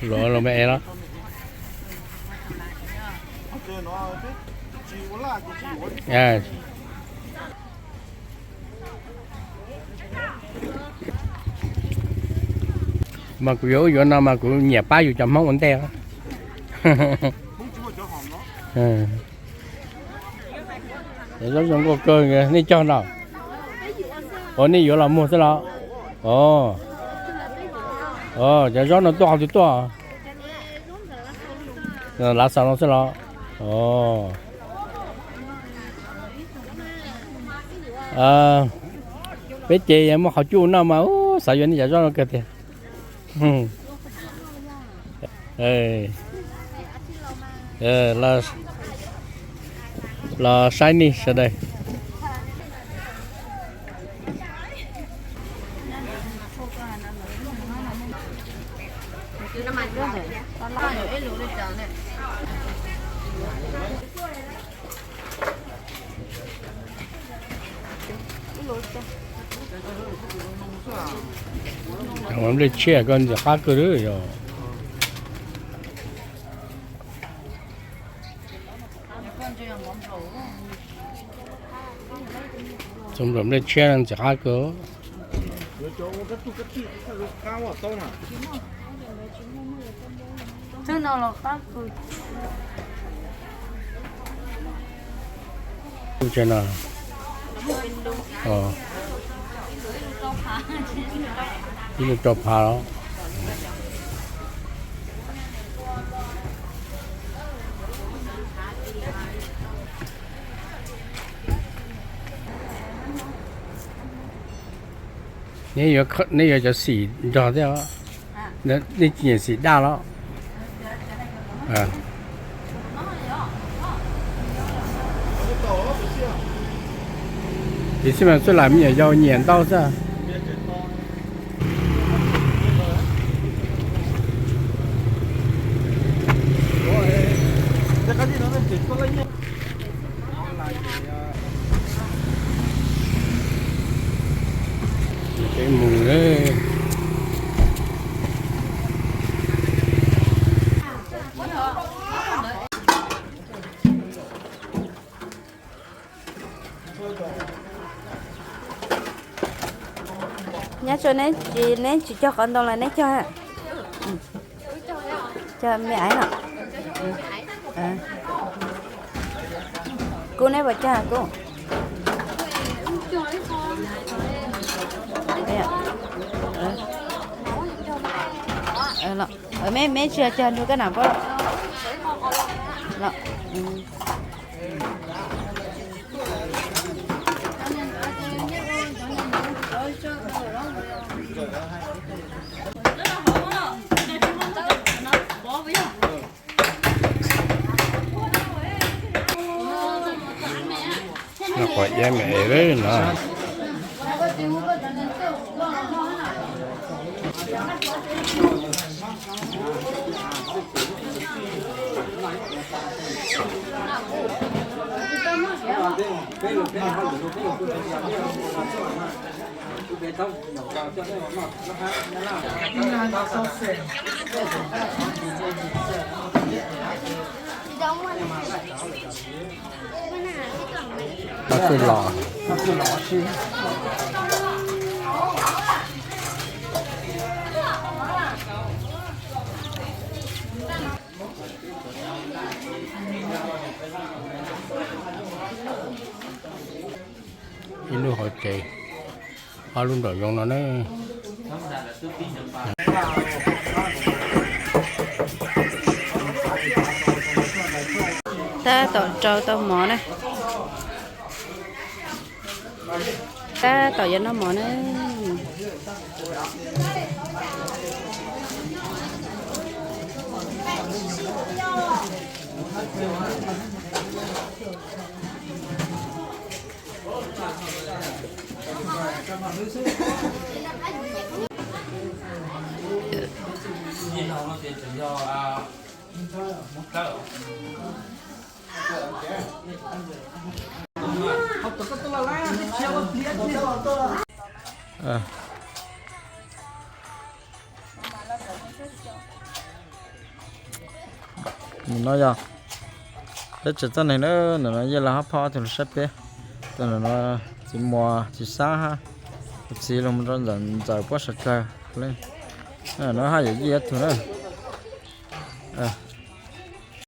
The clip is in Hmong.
Luag los me es los. Mas kuv yuav ub yuav no mas kuv nyiam pab yus cov Hmoob ua ntej. Cov zaub zoo nkauj kawg, nej cog no. Ua nej yuav los muag xwb los? Cov zaub no tuaj qhov twg tuaj? Lav xaus no xwb los? Peb ces muaj qhov cub noj mas xav yuav nej cov zaub no kawg tiag. Los saib nej sawv daws. Nplej tshiab koj ntxim qab kawg li yog. Txhob nplej tshiab ntxim qab kawg. Ib lub rau phav los. Neb yuav cov xim nrog thiab, nej tsis nyiam xim daj los? Tiam sis mas txhua lam me nyuam yaus nyiam ntau xwb. Peb mus. Nyob tsua neb tsis cog qhov ntoo los neb cog? Cog me aiv no. Kub neb puas cog kub? Me me tsis cog nrug koj nam pob. Noj quav iab me es lawm no. Pab txwj los. Ib lub hauv tsev, ob lub nraum zoov no na. Tab tom rau tau mov na. Tab tom yuav noj mov na. Nim no yog peb tsev txoj neeg na, nim no Yej Laug hab Phauj ob tug los saib peb. Tus no txiv muas txiv xab hab, tus txiv los mus rau ntawm Ntxawm puab sawv dlawg. No hab yawm yij ob tug na.